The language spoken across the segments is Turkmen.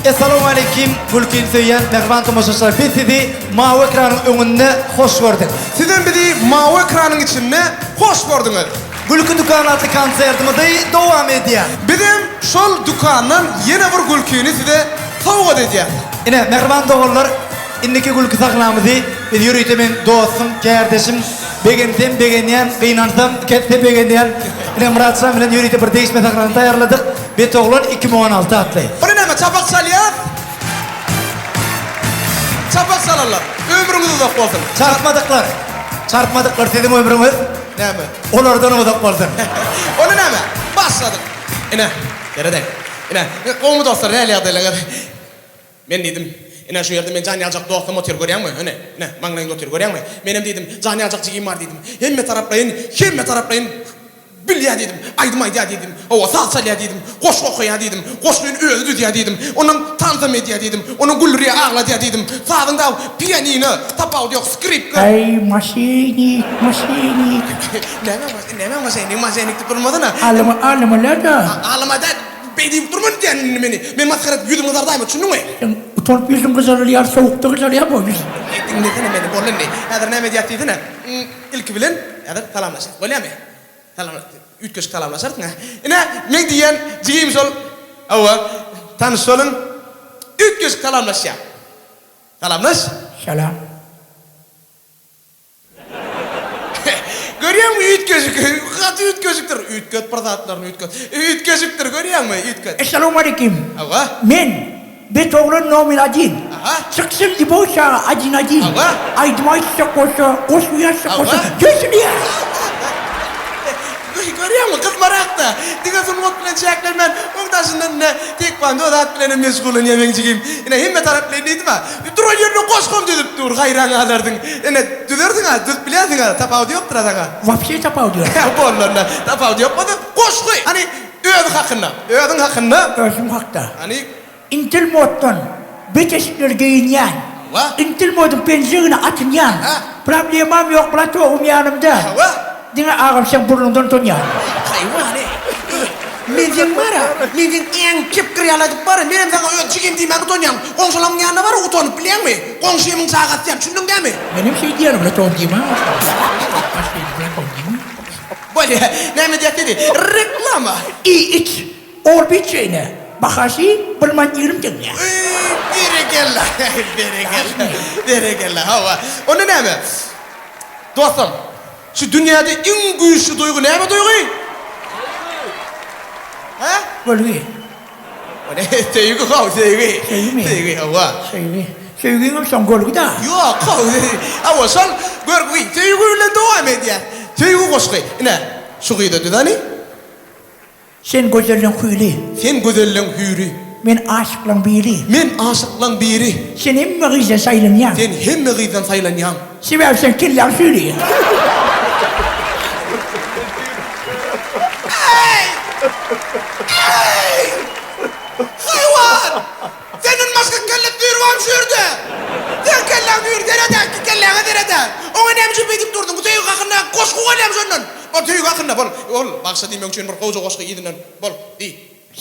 Essalawmaleýkim gülkini söýýän mähriban tomaşaçylar biz sizi mawy ekranyň öňünde hoş gördük. Sizem bizi mawy ekranyň içinde hoş gördüňiz. Gülki dükany atly konsertimizi dowam edýär. Bizem şol dükandan ýene bir gülkini size sowgat edýäs. Ine mähriban doganlar indiki gülki sahnamyzy biz ýörite meň dostum kärdeşim Begensem begenýän, gynansam kesse begenýän. Ine Myratjan bilen ýörite bir degişme sahnasyny taýýarladyk. Bet oglan 2016 atly. Ony näme çapak çalýas? Çapak çalanlar, ömrüňiz uzak bolsun. Çarpmadyklar, çarpmadyklar siziň ömrüňiz Näme? olardanam uzak bolsun. Onda näme? Başladyk. Ine, seredäý. Ine, gowumy dostlar, nähili ýagdaýlaryňyz? Men diýdim, Ine, şu ýerde men jan ýaljak dostum otyr, görýäňmi? Ine, ine, maňlaýyňda otyr, görýäňmi? Menem diýdim, jan ýaljak jigim bar diýdim. Hemme taraplaýyn, hemme taraplaýyn bilýär diýdim. Aýdym aýdýar diýdim. Hawa, saz çalýar diýdim. Goşgy okaýar diýdim. Goşgyny özi düzýär diýdim. Ondan tansam edýär diýdim. Ondan güldürýär, agladýar diýdim. Sazyň dagy pianino, tapawudy ýok, skripka. Eý, maşenik, maşenik. Näme, näme maşenik, maşenik diýip durmasana. Alyma, alyma-da. Alyma däl. Beý diýip durma diýýän indi meni. Men masgara edip ýüzüň gyzardaýma, düşündiňmi? Seň utanyp ýüzüň gyzarylýar, sowukda gyzarýar bu ýüz. Eý, diňlesene meni, boldy indi. Häzir näme edýäs diýsene. Ilki bilen häzir salamlaşarys, bolýamy? Salam, üýtgeşik salamlaşarsyň-a. Ine, meň diýýän jigim şol. Hawa, tanyş boluň. Üýtgeşik salamlaşýar. Salamlaş. Salam. Görýäňmi üýtgeşik, gaty üýtgeşikdir. Üýtget bir zatlaryny üýtget. Üýtgeşikdir, görýäňmi, üýtget. Essalawmaleýkim. Hawa. Men, bet oglan nomer odin. Aha. Çyksyn lýuboý çaga odin odin. Hawa. Aýdym aýtjak bolsa, goşgy ýazjak bolsa, Hawa. düzülýär. Görýäňmi, gyzmarak-da. Diňe sungat bilen çäklenmän, oň daşyndan ine, taekwondo zat bilenem meşgullanýar meň jigim. Ine, hemme taraplaýyn diýdim-ä. Duran ýerinde goşgam düzüp dur, haýran galarsyň. Ine, düzersiň-ä, düzüp bilýärsiň-ä, tapawudy ýokdur-a saňa. Wapşe tapawudy ýok. Hä, boldy onda. Tapawudy ýok bolsa, goşgy! Hany, özi hakynda. Özüň hakynda. Özüm hakda. Hany. Intil moddan bet eşikleri geýinýän. Hawa. Intil moduň penjegini atynýan. Hä. Problemam ýok, bratogym ýanymda. Hawa. Diňe agam seň burnuňdan utanýan. Haýwan-eý. Men seň bar-a, men seň äň kepgir ýaly aýdyp bar-a, menem saňa öz jigim diýmäge utanýan. Goňşularyň ýanyna bar-a utanyp, bilýäňmi? Goňşymyň çagasy diýýän, düşündiň dämi? Menem şeý diýýän, bratogym diýmä. Bratogym diýme. Bolýa, näme diýýäs diýdi. Reklama! Iý, iç, Orbit çeýne, bahasy bir manat 20 teňňe. Eý, berekella, berekella, berekella, hawa. Onda näme? Dostum, şu dünýäde iň güýçli duýgy näme duýgy? Hä? Görgi. O ne? Söýgi how, söýgi. Söýgimi? Söýgi, hawa. Söýgi. Söýgiňem soň görgi-dä. Ýok, how, hawa, şol görgi, söýgi bilen dowam edýär. Söýgi goşgy. Ine, şu gyza düz hany. Sen gözelleň hüýri. Sen gözelleň hüýri. Men aşyklaň biri. Men aşyklaň biri. Sen hemme gyzdan saýlanýaň. Sen hemme gyzdan saýlanýaň. Sebäbi seň kelläň süýri. Eý! Eý! Haýwan! Senden başga kelle süýri barmy şu ýerde? Seň kelläň süýri, sered-ä, kelläňe sered-ä! Oňa näme üçin beýdip durduň? Bu söýgi hakynda goşgy bolýamy şondan? Bol, söýgi hakynda, bol, bol, bagşa diýmek üçin bir gowja goşgy yzyndan, bol, diý.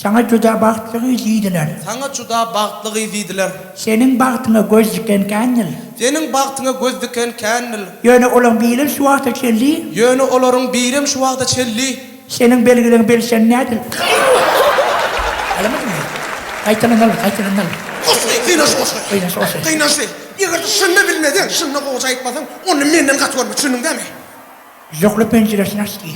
Saňa juda bagtly gyz diýdiler. Saňa juda bagtly gyz diýdiler. Seniň bagtyňa göz diken kändir. Seniň bagtyňa göz diken kändir. Ýöne olaň birem şu wagta çenli. Ýöne olaryň birem şu wagta çenli. Seniň belgileň bilsen nädip. Alamadyňmy? Gaýtalanaly, gaýtalanaly. Goşgy, gynanç goşgy. Gynanç goşgy. Gynançly. Eger-de şunda bilmeseň, şunda gowja aýtmasaň, onda menden gaty görme, düşündiň dämi? Zöhre penjiresini açdy.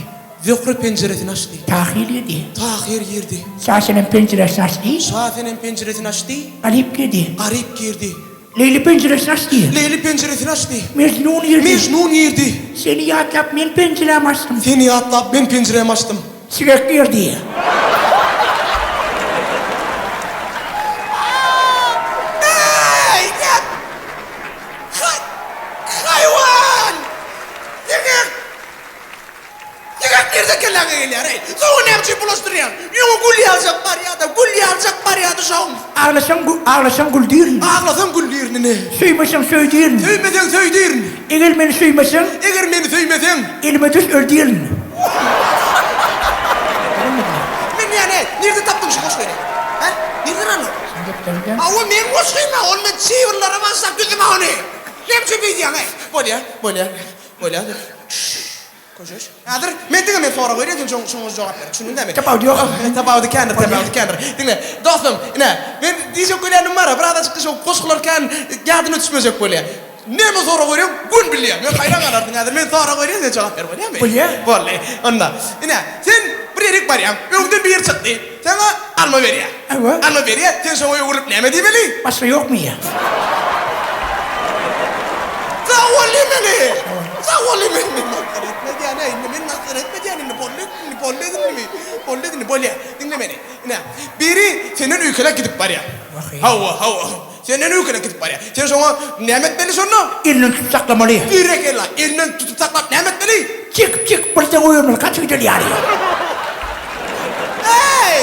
Zöhre penjiresini açdy. Tahyr girdi. Tahyr girdi. Şasenem penjiresini açdy. Şasenem penjiresini açdy. Garyp girdi. Garyp girdi. Leýli penjiresini açdy. Leýli penjiresini açdy. Mejnun girdi. Mejnun girdi. Seni ýatlap men penjirämi açdym. Seni ýatlap men penjirämi açdym. Şirek girdi. Eý, näp? Haýwan! Siňek! Siňek nirden kelläňe gelýär-eý? Soňy näme üçin bulaşdyrýaň? Ýüňi gül ýaljak barýa-da, gül ýaljak barýa-da şoň. Aglasaň, aglasaň güldürin. Aglasaň güldürin ine. Söýmeseň söýdürin. Söýmeseň söýdürin. Eger meni söýmeseň. Eger meni söýmeseň. Elime düş öldürin. Men ýa-ne, nirden tapdyň şu goşgyny? Hä? Nirden aldyň? Hawa, meň goşgym-a, ony men çybynlara başlap düzdüm-ä ony. Näme üçin beýdýäň-eý? Bolýa, bolýa, bolýa. Köşeş. Häzir men diňe men sorag berýän, sen şoňa şoňa jogap ber. Düşündiň dämi? Tapawudy ýok. Tapawudy kändir, tapawudy kändir. Diňle, dostum, ine, men diýjek bolýanym bar-a, bir azajyk şo goşgular kän ýadyna düşmejek bolýa. Näme sorag berýäň, göni bilýär. Men haýran galarsyň häzir. Men sorag berýän, sen jogap ber, bolýamy? Bolýa. Boldy. Onda, ine, sen bir ýerik barýaň, öňden biri çykdy. Saňa alma berýär. Hawa. Alma berýär, sen şoňa öwrülip näme diýmeli? Başga ýokmy ýa? Sag bol diýmeli. Sag bol diýmeli. Men masgara etme diýýän-ä indi. Men masgara etme diýýän indi. Boldy indi, boldy indi. Boldy indi, bolýa. Diňle meni. Ine, biri senden öýkeläp gidip barýar. Hawa, hawa. Senden öýkeläp gidip barýar. Sen şoňa näme etmeli şonda? Elinden tutup saklamaly. Berekella! Elinden tutup saklap näme etmeli? Çekip çekip bir ýere goýbermeli, gaçyp gider ýaly. Eý!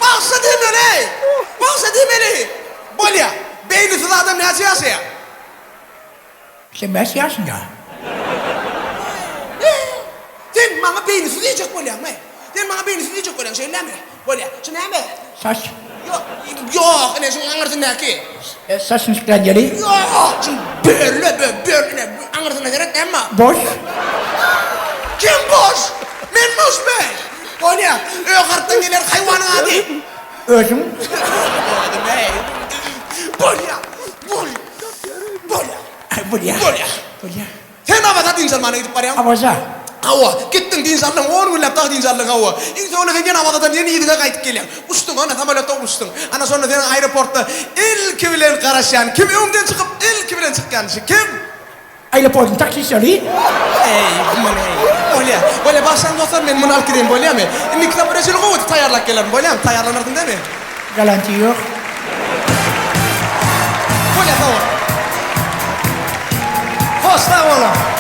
Bagşa diýmeli-eý! Bagşa diýmeli! Bolýa. Beýnisiz adam näçe ýaşaýar? Sen bäş ýaşyňda. Sen maňa beýnisiz diýjek bolýaňmy? Sen maňa beýnisiz diýjek bolýaň, şeýlemi? Bolýa. Şu näme? Saç. Ýok, ýok, ine şuň aňyrsyndaky. Saçyny çykaran ýeri. Ýok, şuň börle, bö, bör, ine, aňyrsyna seret, näme bar? Boş. Kim boş? Men boşmy? Bolýa. Öýkartdan gelen haýwanyň ady. Özüň. Özüm, eý. Bolýa. Bolýa. Bolýa. Bolýa. Bolýa. Bolýa. Sen Awaza dynç almana gidip barýaň. Awaza. Hawa, gitdiň dynç aldyň, on günläp dagy dynç aldyň, hawa. Iň soňunda sen ýene Awazadan ýene yzyňa gaýdyp gelýäň. Uçduň, ana, samolýotda uçduň. Ana, şonda seniň aeroportda ilki bilen garaşýan kim? Öňden çykyp, ilki bilen çykýan kişi kim? Aeroportyň taksistleri. Eý, muny-eý. Bolýa, bolýa, bagyşlaň dostlar, men muny alyp gideýin, bolýamy? Indiki sapara çenli gowy edip taýýarlap gelerin, bolýamy? Taýýarlanarsyň dämi? Galantiýa ýok. Bolýa, sag bol. Hoş sag boluň.